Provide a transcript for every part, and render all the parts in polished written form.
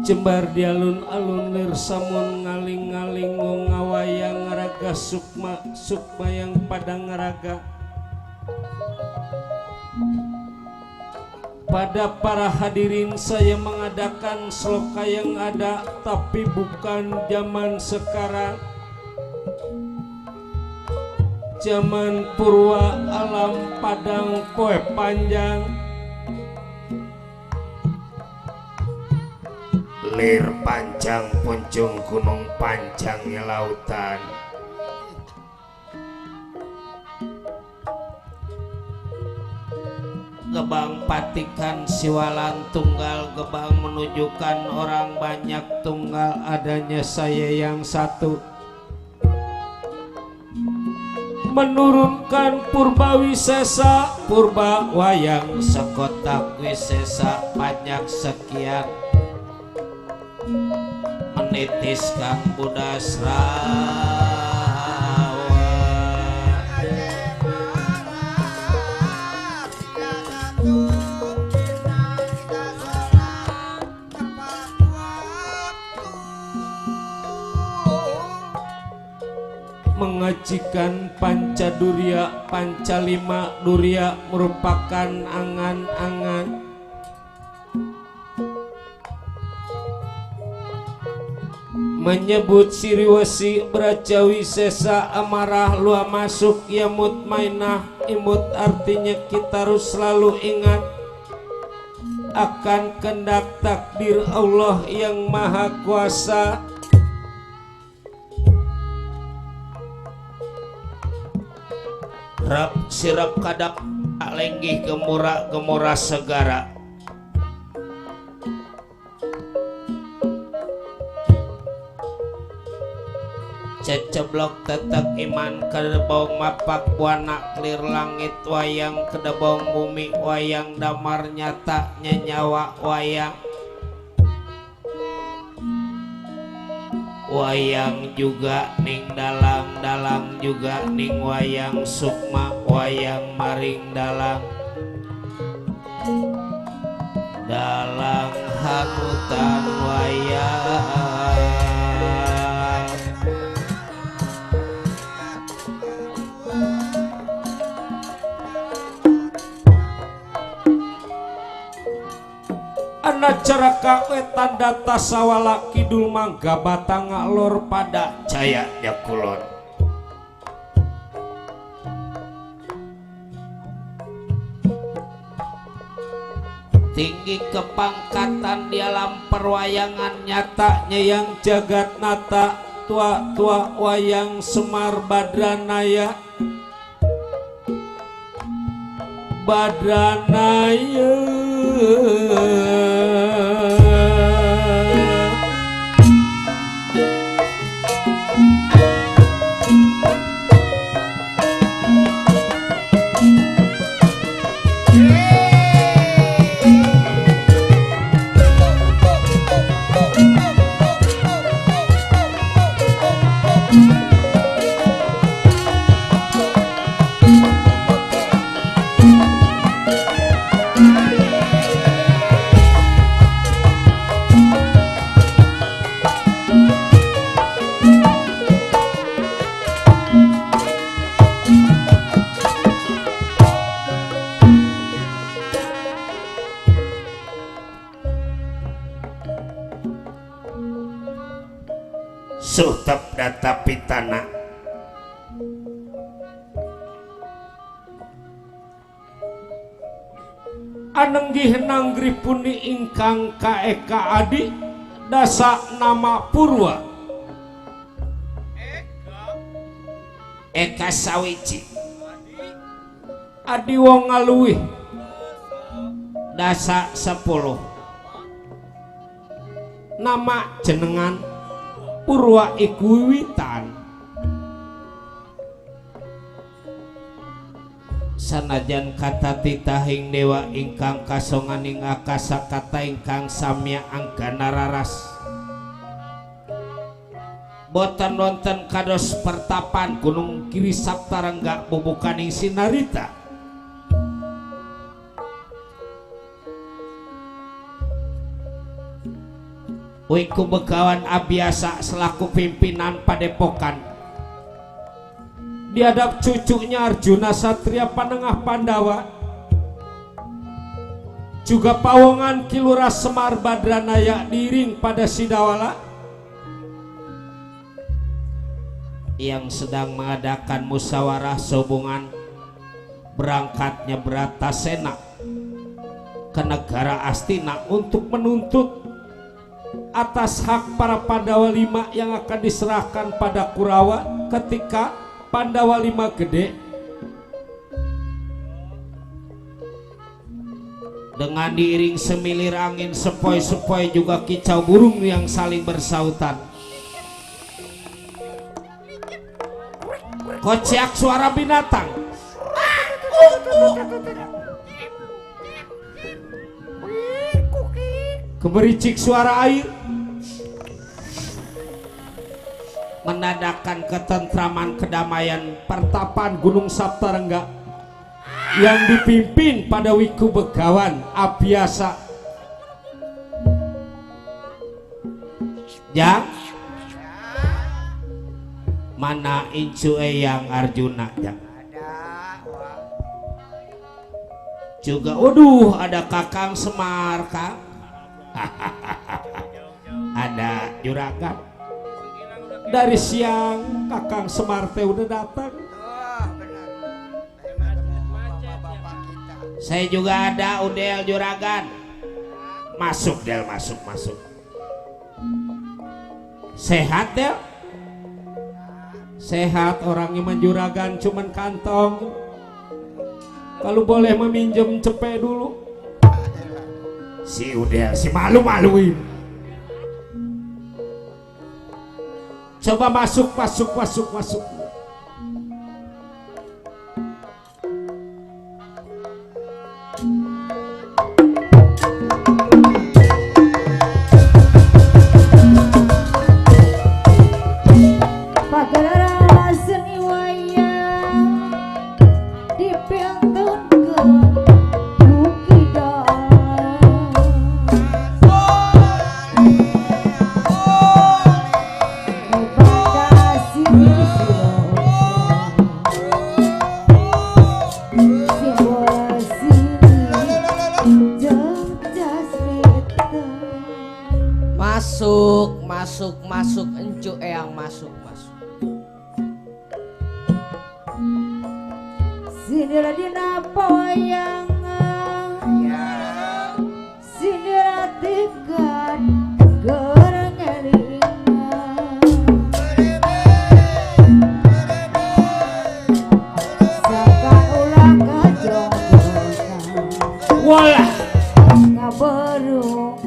Jembar di alun-alun lir samun ngaling-ngaling ngawayang ngaraga sukma yang padang ngaraga. Pada para hadirin saya mengadakan sloka yang ada tapi bukan zaman sekarang. Zaman purwa alam padang koe panjang. Lir panjang punjung gunung panjangnya lautan. Gebang patikan siwalan tunggal, gebang menunjukkan orang banyak tunggal, adanya saya yang satu. Menurunkan purba wisesa, purba wayang sekotak wisesa banyak sekian. Menitiskan budas rawa. Mengajikan Pancadurya, Pancalima Durya merupakan angan-angan. Menyebut siriwesi berajawi sesa amarah lua masuk ya mutmainah imut, artinya kita harus selalu ingat akan kehendak takdir Allah yang maha kuasa. Rap sirap kadap lenggih gemura segara. Ceceblok tetek iman kedebong mapak buana clear langit wayang kedebong bumi wayang damar nyata nyenyawa wayang. Wayang juga ning dalang juga ning wayang sukma wayang maring dalang hanutan wayang. Acara kawetan data sawala kidul mangga batang lor pada Jaya Kulon. Tinggi kepangkatan di alam perwayangan nyatanya yang jagat nata tua-tua wayang Semar Badranaya. Suhtep data pitana. Anenggih nanggri puni ingkang kaeka adi dasa nama purwa Eka Sawiji adi wong ngaluih dasa 10 nama jenengan Purwa iku wiwitan. Sanajan kata titahing dewa ingkang kasonganing akasa kata ingkang samya anggana raras boten wonten kados pertapan gunung kiri saptarengga bubukaning sinarita. Wiku Begawan Abiasa selaku pimpinan Padepokan dihadap cucunya Arjuna Satria Panengah Pandawa, juga Pawongan Kilurah Semar Badranaya diiring pada Sidawala yang sedang mengadakan musyawarah sehubungan berangkatnya Bratasena ke negara Astina untuk menuntut atas hak para Pandawa 5 yang akan diserahkan pada Kurawa ketika Pandawa 5 gede. Dengan diiring semilir angin sepoi-sepoi juga kicau burung yang saling bersautan. Kociak suara binatang. Kemericik suara air. Menandakan ketentraman kedamaian pertapaan Gunung Saptarengga yang dipimpin pada Wiku Begawan Abiasa. Jang, mana Incu Eyang Arjuna, Jang? Juga, waduh, ada Kakang Semar, Kang. Ada Juragan. Dari siang Kakang Semar teh udah datang. Saya juga ada Udel Juragan. Masuk Del, masuk. Sehat Del? Sehat, orangnya menjuragan cuman kantong. Kalau boleh meminjam cepet dulu. Si Udel si malu-maluin. Coba masuk. Masuk Encu Eyang, masuk. Sini dina pawayangan sini ratikan gerengelingan sakan ulang kajonggosan Walah, ngaberu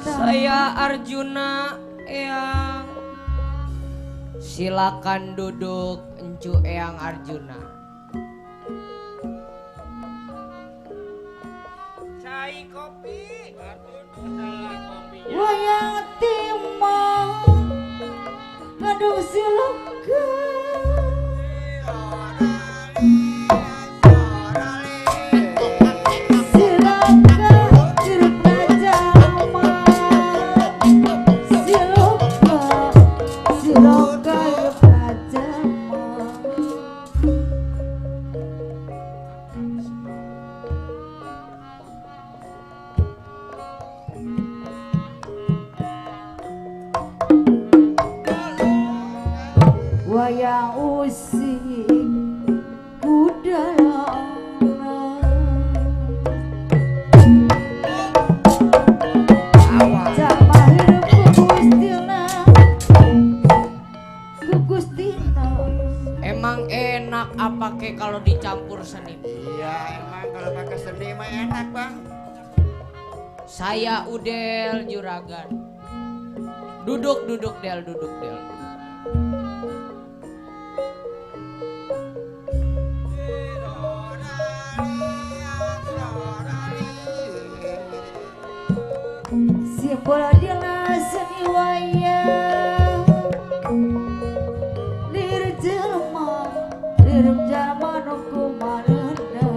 Saya Arjuna Eyang. Silakan duduk Encu Eyang Arjuna. Cai kopi. wayang timah aduh silakan wayang usik kudalana jamah hirup kugustina Emang enak apa ke kalau dicampur seni? Iya, emang kalau pakai seni mah enak, Bang. Saya Udel Juragan. Duduk Del. simbol adalah seni wayang lir jelma nunggu manena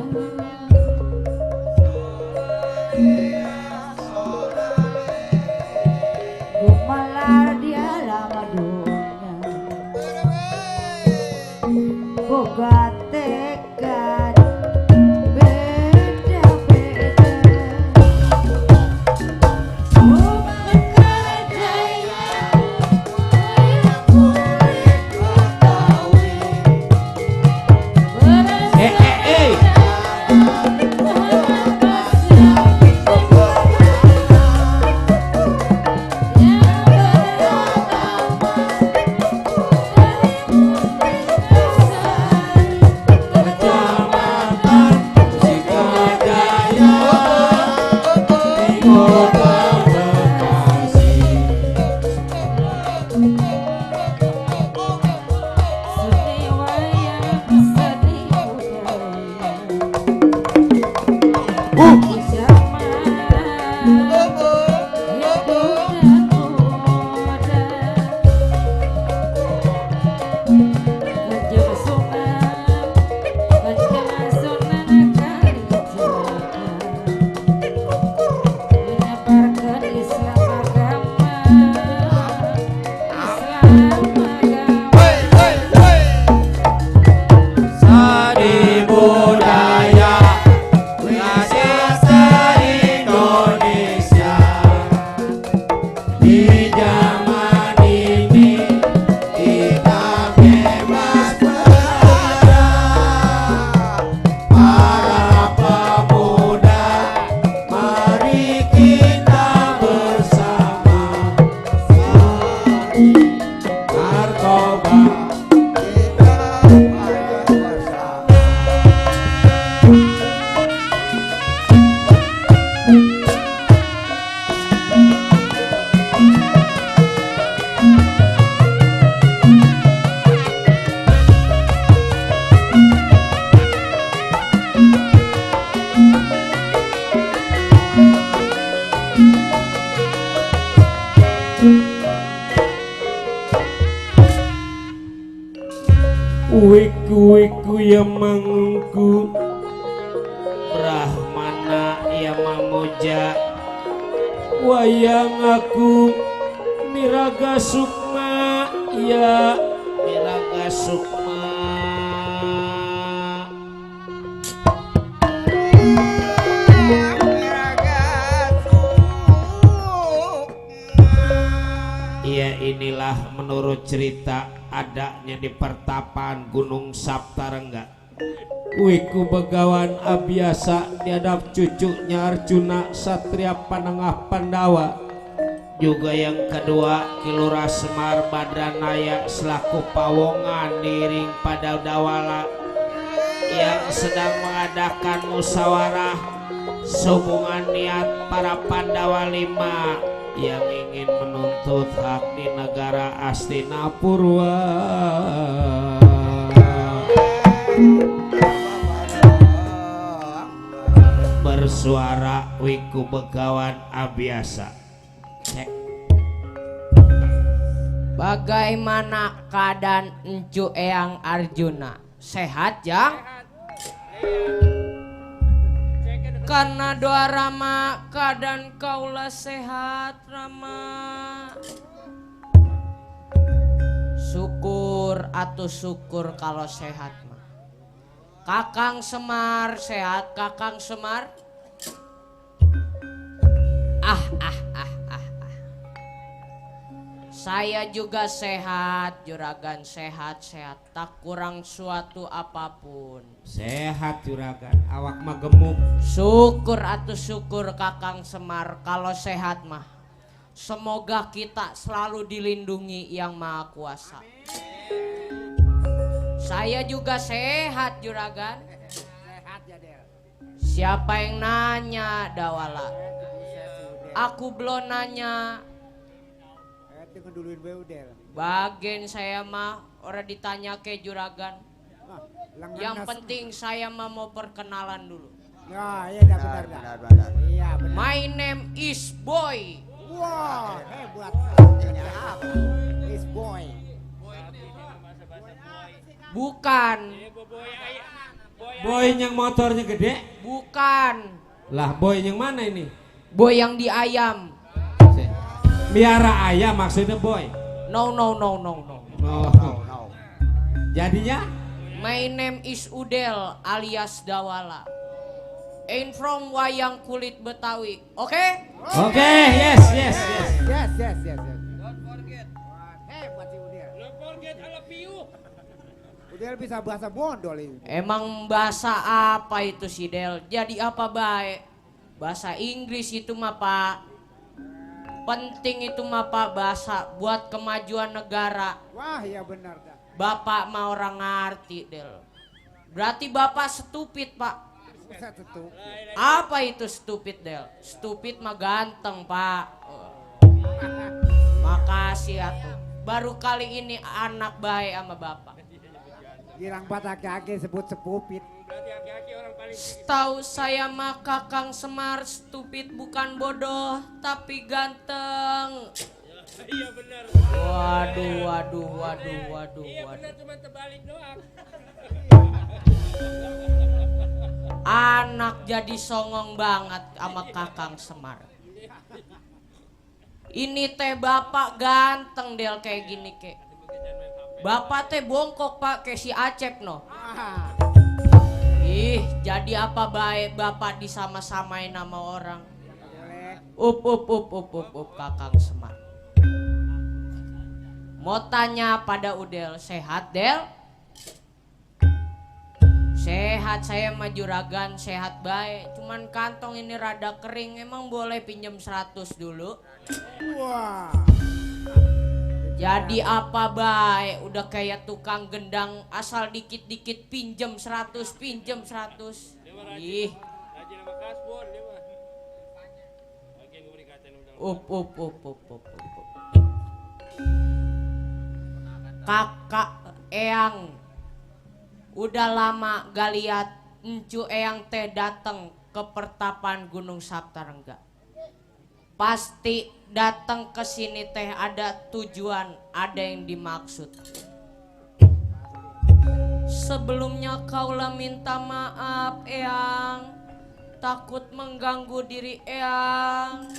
Kakang aku Miraga Sukma, ya Miraga Sukma. Ya inilah menurut cerita adanya di pertapaan Gunung Saptarengga. Wiku Begawan Abiasa diadap cucunya Arjuna Satria Panengah Pandawa. Juga yang kedua Kilura Semar Badranaya selaku pawongan diiring pada Dawala yang sedang mengadakan musyawarah sehubungan niat para Pandawa 5 yang ingin menuntut hak di negara Astinapurwa. Bersuara Wiku Begawan Abiasa. Cek. Bagaimana keadaan Encu Eyang Arjuna? Sehat, Jang? Karena doa Rama, keadaan kaulah sehat, Rama. Syukur atuh syukur kalau sehat mah. Kakang Semar sehat, Kakang Semar? Saya juga sehat, Juragan sehat-sehat, tak kurang suatu apapun. Sehat Juragan, awak mah gemuk. Syukur atuh syukur Kakang Semar kalau sehat mah. Semoga kita selalu dilindungi Yang Maha Kuasa. Saya juga sehat, Juragan. Siapa yang nanya, Dawala? Aku belum nanya. Bagian saya mah orang ditanya ke Juragan. Yang penting saya mah mau perkenalan dulu. Ya, iya benar. Iya benar. My name is Boy. Wah, hebat. Is Boy. Bukan. Boy yang motornya gede? Bukan. Lah boy yang mana ini? Boy yang di ayam. Miara ayam maksudnya boy? No. Oh. Jadinya? My name is Udel alias Dawala. I'm from wayang kulit Betawi. Oke? Oke, yes. Yes. Don't forget. Hebat sih Udel. Don't forget I love you. Udel bisa bahasa bondol ini. Emang bahasa apa itu si Del? Jadi apa baik? Bahasa Inggris itu mah Pak. Penting itu mah Pak bahasa buat kemajuan negara. Wah, iya benar dah. Bapak mah orang ngerti Del. Berarti Bapak stupid Pak. Bisa tutup. Apa itu stupid Del? Stupid mah ganteng Pak. Makasih atuh. Baru kali ini anak baik sama Bapak. Girang patah kaki sebut sepupit. Berarti aki-aki orang paling Tahu saya mah Kakang Semar stupid bukan bodoh tapi ganteng. iya benar. Waduh. Iya benar cuma terbalik doang. Anak jadi songong banget sama Kakang Semar. Ini teh bapak ganteng Del kayak gini kek. Bapak teh bongkok Pak kayak si Acep no. Ih jadi apa baik bapak disama-samain nama orang. Up Kakang Semar. Mau tanya pada Udel, sehat Del? Sehat saya mah Juragan, sehat baik. Cuman kantong ini rada kering, emang boleh pinjam 100 dulu? Wah. Jadi apa baik, udah kayak tukang gendang asal dikit-dikit pinjam 100, pinjam 100. Ih. Rajin sama kasbon dia mah. Bagian gue dikatain udah. Up. Kakak Eyang udah lama gak liat Encu Eyang teh dateng ke pertapan Gunung Saptarengga. Pasti datang ke sini teh ada tujuan, ada yang dimaksud. Sebelumnya kaulah minta maaf Eyang, takut mengganggu diri Eyang.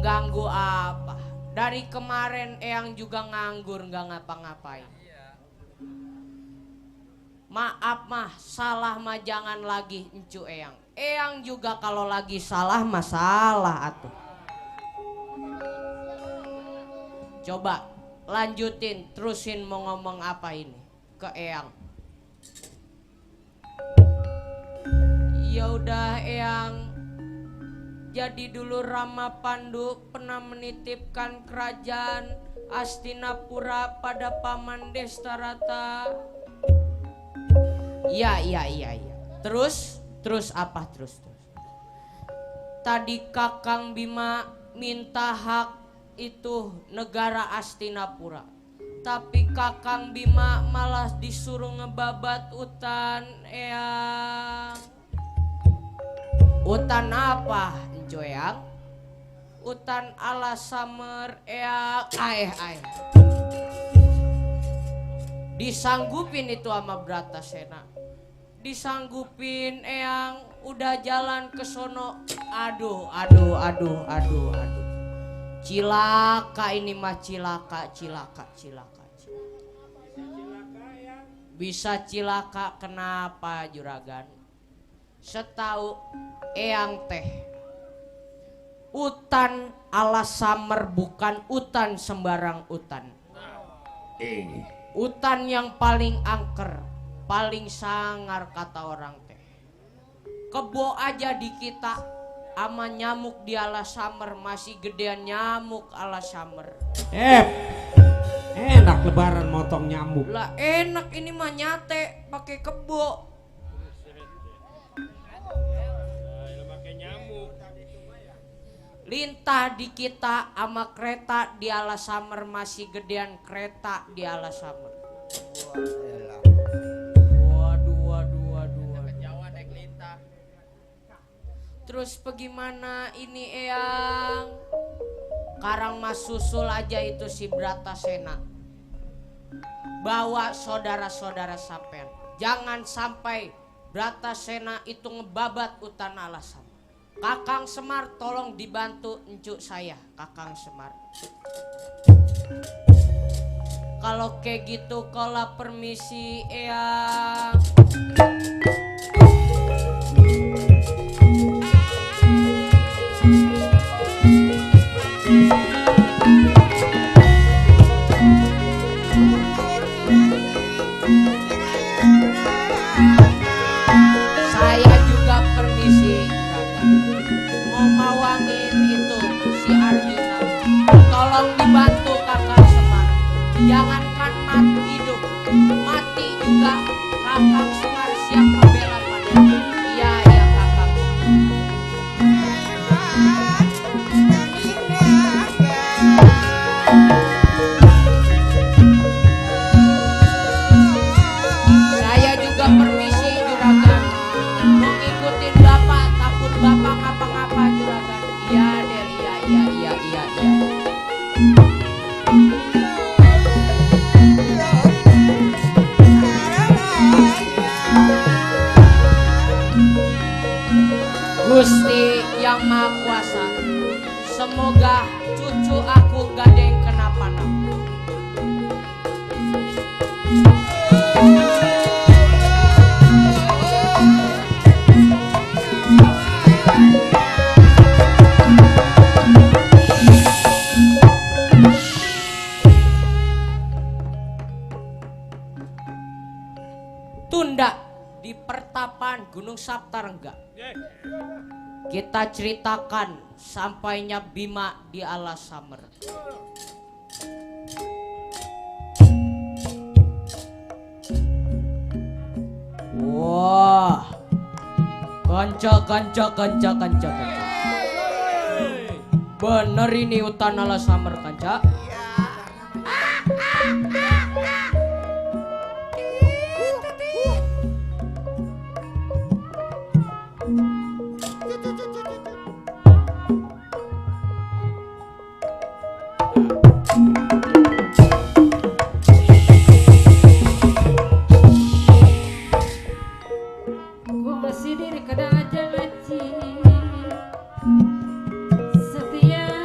Mengganggu apa? Dari kemarin Eyang juga nganggur nggak ngapa-ngapain. Maaf mah, salah mah jangan lagi encu Eyang. Eyang juga kalau lagi salah masalah atuh. Coba lanjutin, terusin mau ngomong apa ini ke Eyang. Ya udah Eyang, jadi dulu Rama Pandu pernah menitipkan kerajaan Astinapura pada Paman Destarata. Iya. Terus apa terus? Tadi Kakang Bima minta hak itu negara Astinapura. Tapi Kakang Bima malah disuruh ngebabat hutan, Eyang. Hutan apa, Enco Eyang? Hutan ala Summer, Eyang. Disanggupin itu sama Bratasena. Disanggupin Eyang, udah jalan ke sono. Aduh. Cilaka ini mah cilaka. Bisa cilaka kenapa Juragan? Setahu Eyang teh, hutan ala Summer bukan hutan sembarang hutan. Hutan yang paling angker, paling sangar kata orang teh. Kebo aja di kita ama nyamuk di ala Summer masih gedean nyamuk ala Summer. Enak lebaran motong nyamuk. Lah enak ini mah nyate pakai kebo. Lintah di kita ama kereta di ala Summer masih gedean kereta di ala Summer. Waduh. Jawa naik lintah. Terus bagaimana ini Eyang? Karang mas susul aja itu si Bratasena. Bawa saudara-saudara sampean. Jangan sampai Bratasena itu ngebabat hutan ala Summer. Kakang Semar tolong dibantu encu saya, Kakang Semar. Kalau kayak gitu kalau permisi Eyang. Saya juga permisi. Mau mawangin itu si Arjuna. Tolong dibantu Kakang Semar. Jangankan mati hidup, mati juga Kakang Semar siap membela pada. Iya Kakang. Saya juga permisi Juragan. Mau ngikutin Bapak, takut Bapak ngapa-ngapa Juragan. Iya Del, iya. Gusti yang Maha Kuasa, semoga cucu aku gak ada yang kenapa-napa. Tunda di pertapan Gunung Saptarengga. Kita ceritakan sampainya Bima di ala Summer. Wah, kanca. Bener ini hutan ala Summer kanca. Setiap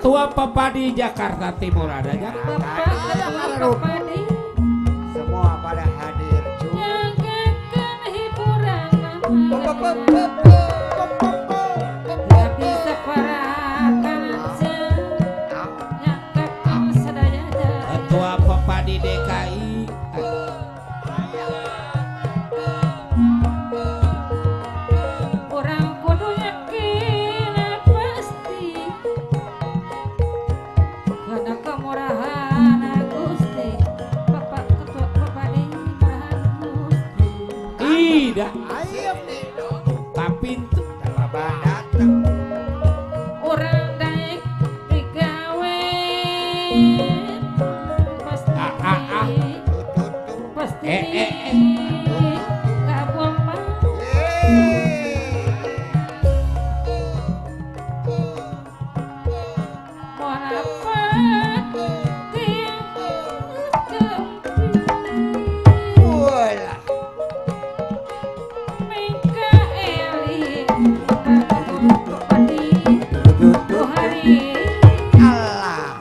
Ketua Pepadi Jakarta Timur ada Jakarta. Bapak Pepadi Semua pada hadir juga. nyangkakan hiburan gak bisa parakan aja nyangkakan sadaya Ketua Pepadi DKI. orang kudu yakin pasti karena kemurahan Gusti Bapak Ketua Pepadi murahan Gusti Tidak. Ayo nih. Kapintu. Bapak datang. orang daik digawe pasti pasti kabul mah morapat tiang Bola. Mikaeli Padi Buhari Allah.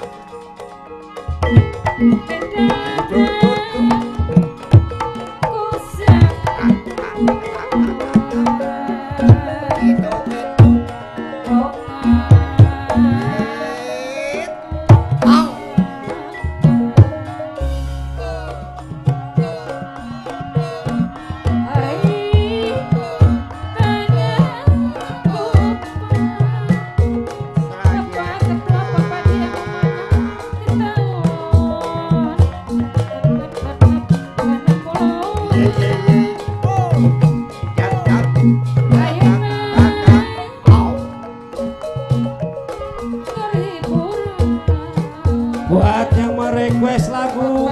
Buat yang merequest lagu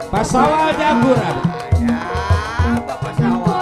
Pasawal Jagur ada. Bapak sawah.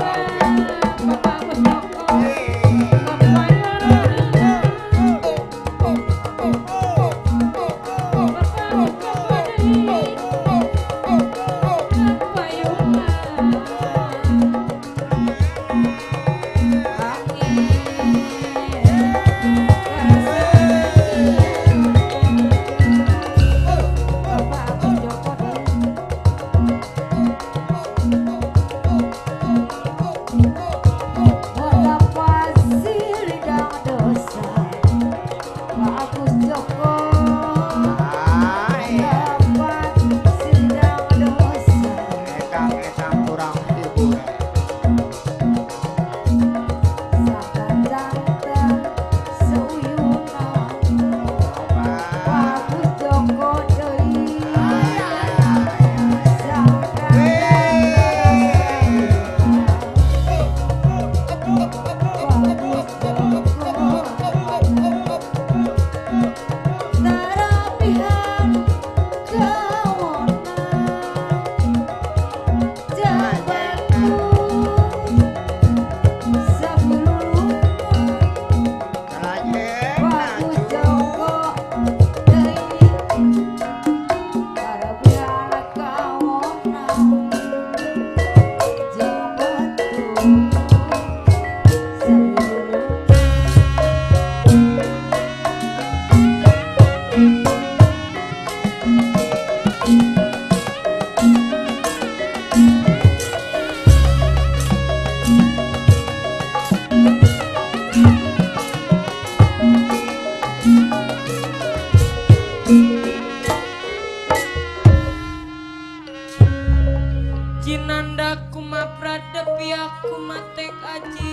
matek aji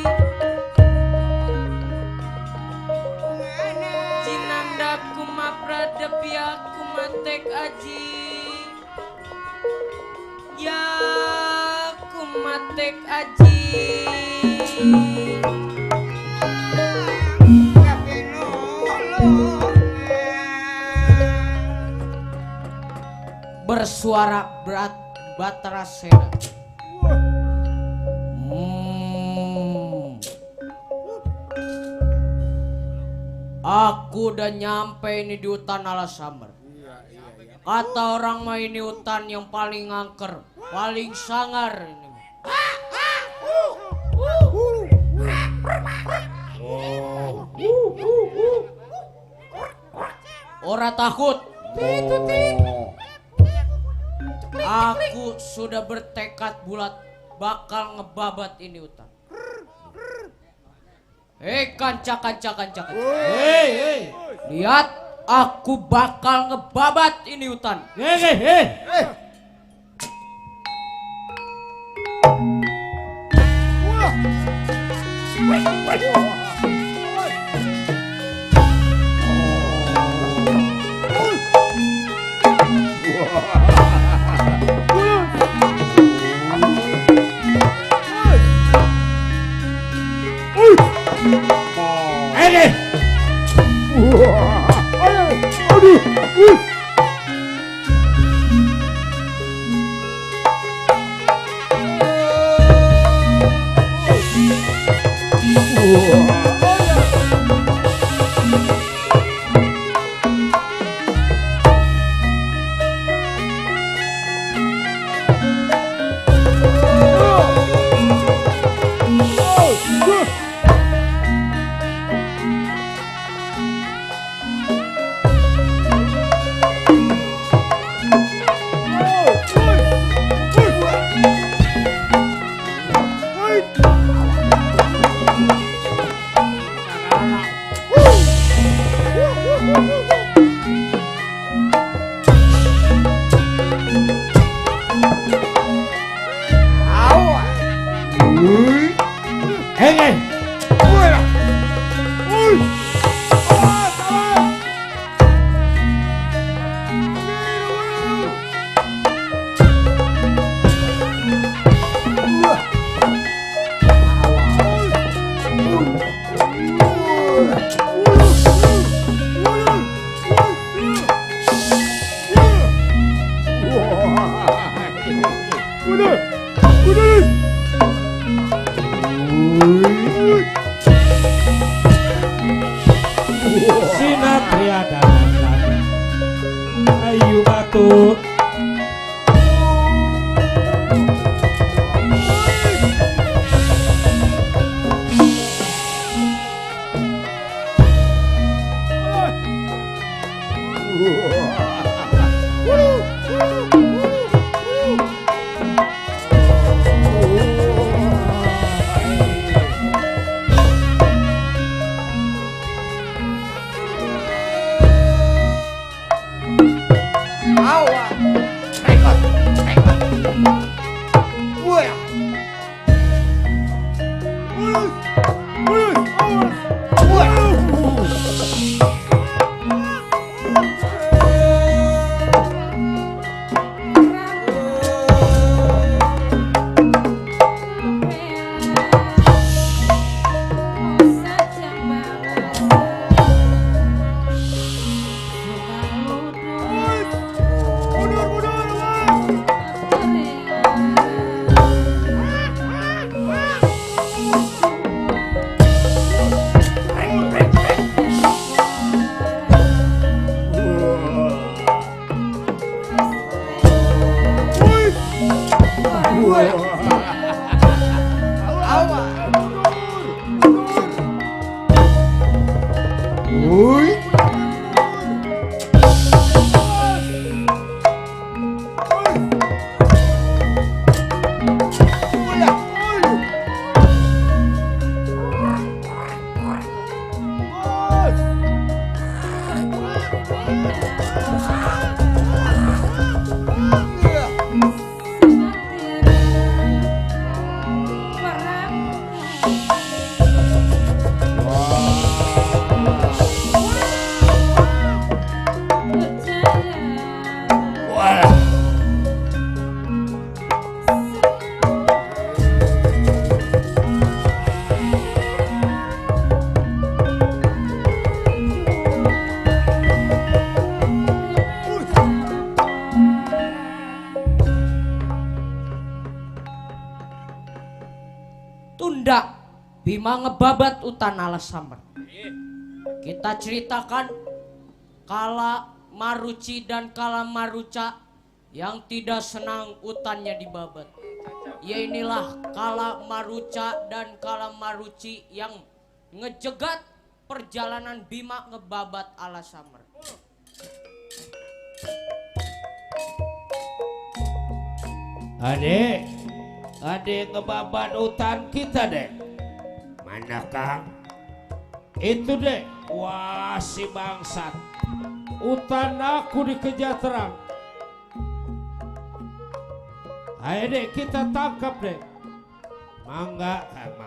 Jinanda kuma pradepya kumatek aji Ya kumatek aji bersuara berat Batara Seda. Aku udah nyampe ini di hutan Alasamber. Kata orang mah ini hutan yang paling angker, paling sangar ini. Ora takut. Aku sudah bertekad bulat bakal ngebabat ini hutan. Hei kanca. Hei. Lihat, aku bakal ngebabat ini hutan. Hei. Sinatria dan Ayu Batu. Bima ngebabat hutan alas samar. Kita ceritakan Kala Maruci dan Kala Maruca yang tidak senang hutannya dibabat. Ya inilah Kala Maruca dan Kala Maruci yang ngejegat perjalanan Bima ngebabat alas samar. Adek, adek ngebabat hutan kita dek. Mana Kang? Itu dek. Wah si bangsat. Hutan aku dikejar terang. Ayo dek kita tangkap dek. Mangga Kang,